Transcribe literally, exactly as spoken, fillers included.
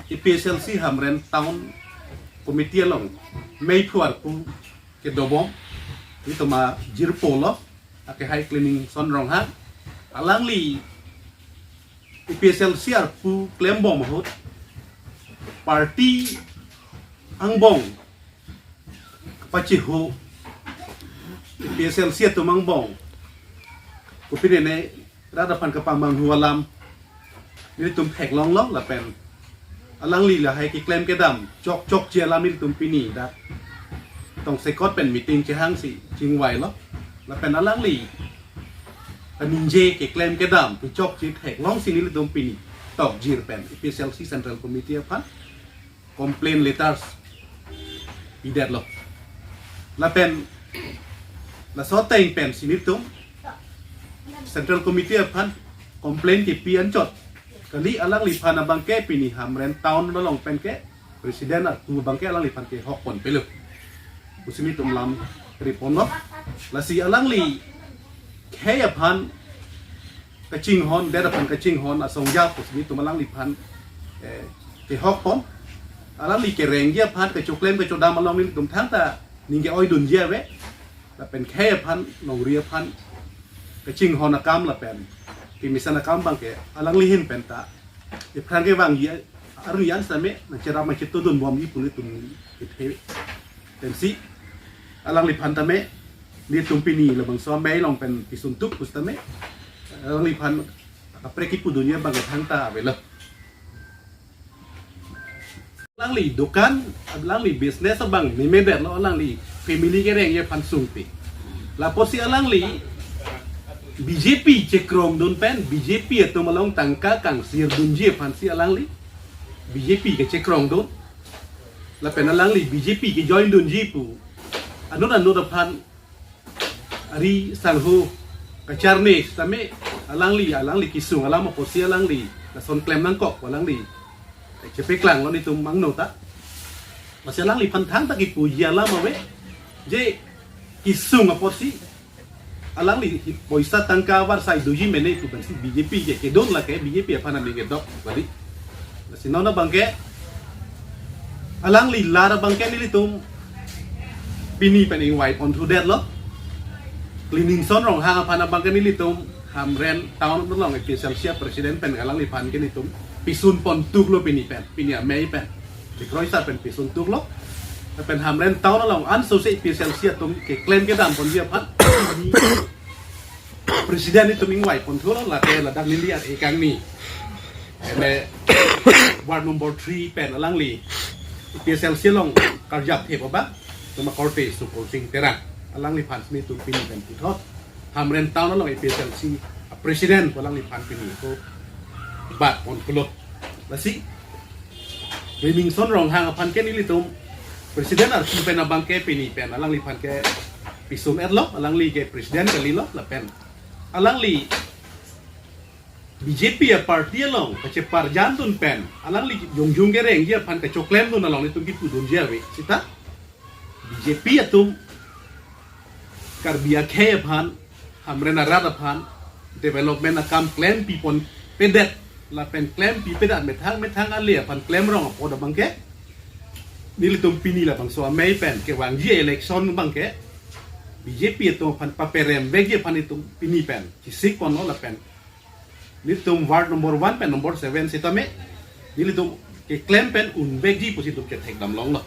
APHLC Hamren Town Committee along May phuar pu kedobom, itum ajirpo lo, akehai Cleaningson Ronghang. Alangli APHLC arpu klembom ahut, party angbong kapachihu, APHLC atum angbong kopinene rat aphan kapamanghu alam nelitum theklonglo, lapen alangli lahai keklem kedam chokchokche alam nelitum pini dak tongsekot pen meeting chehangsi chingvailo, lapen alangli kaningje keklem kedam puchokche theklongsi nelitum pini tokjir pen APHLC Central Committee aphan complaint letters pidetlo. Lapen laso ateng pensi nelitum Central Committee aphan complaint kepi anchot kali, alangliphan abangke pini Hamren Town along penke president arpu abangke alangliphan kehokponpelo pusi nelitum lam riponlo. Lasi alangli khei aphan kachinghon, det aphan kachinghon asong ja pusi nelitum alangliphan, eh, kehokpon. Alangli kerengji aphan kachoklem kachodam along nelitum thangta ning ke-oidunji ave. Lapen khei aphan, longri aphan kachinghon akam lapen kemesen akam abangke alangli ahin penta ephrang kevangji arni an sitame nangcherap nangchetodunbomji pu nelitum kethe pensi alangliphan tame nelitum pini labangso amei along pen pisuntuk pusitame alangliphan kaprek kipudunji abangke thangta avelo. Alangli dukan, alangli business abang memedetlo, alangli family kerengji aphan sungpi. Lapusi alangli BJP chekrongdun pen, BJP atum along tangka kangsirdunji aphansi alangli BJP kechekrongdun. Lapen alangli BJP kejoindunji pu anut anut aphan ari sangho kacharne sitame alangli, alangli kesung alam apotsi alangli lason klem nangkok pu alangli chepaklanglo nelitum angno ta. Lasi alangliphan thangta kipuji alam ave, je kesung apotsi alangli poisa tangka avarsai doji mene pu pensi BJP ke kedun lake BJP aphan aning kedok bali. Lasi non abangke alangli lar abangke nelitum pini pen ingvaiponthudetlo. Cleaningson Ronghang aphan abangke nelitum Hamren Town along APHLC president pen alangliphan ke nelitum pisunpontuklo pini pen, pini amei pen. Dikroisa pen pisuntuklo. Lapen Hamren Town along anso se APHLC atum keklem kedamponji aphan president nelitum ingvaiponthulo, lake ladak neli ar-e kangni. Ene ward number three pen alangli APHLC along karjap thep abang, tema korte Sukursing Terang. Alangliphan nelitum pini pen puthot Hamren Town along APHLC president pu alangliphan pini ko batponpulo. Lasi Cleaningson Ronghang aphan ke nelitum president arpu pen abangke pini pen alangliphan ke pisun-etlo, alangli ke president kalilo, lapen alangli BJP aparty along kacheparjandun pen alangli jongjung kerengji aphan kachoklemdun along nelitum kipudunji ave sita BJP atum Karbi akhei aphan, Hamren arat aphan development akam klempiponpedet lapen klempipedet methang methang ale aphan klemrong apot abangke nelitum pini labangso amei pen kevangji election abangke BJP atum aphan paperemvekji aphan nelitum pini pen chesikponlo, lapen nelitum ward number one pen number seven sitame nelitum keklem pen unvekji pusi nelitum kethekdamlonglo.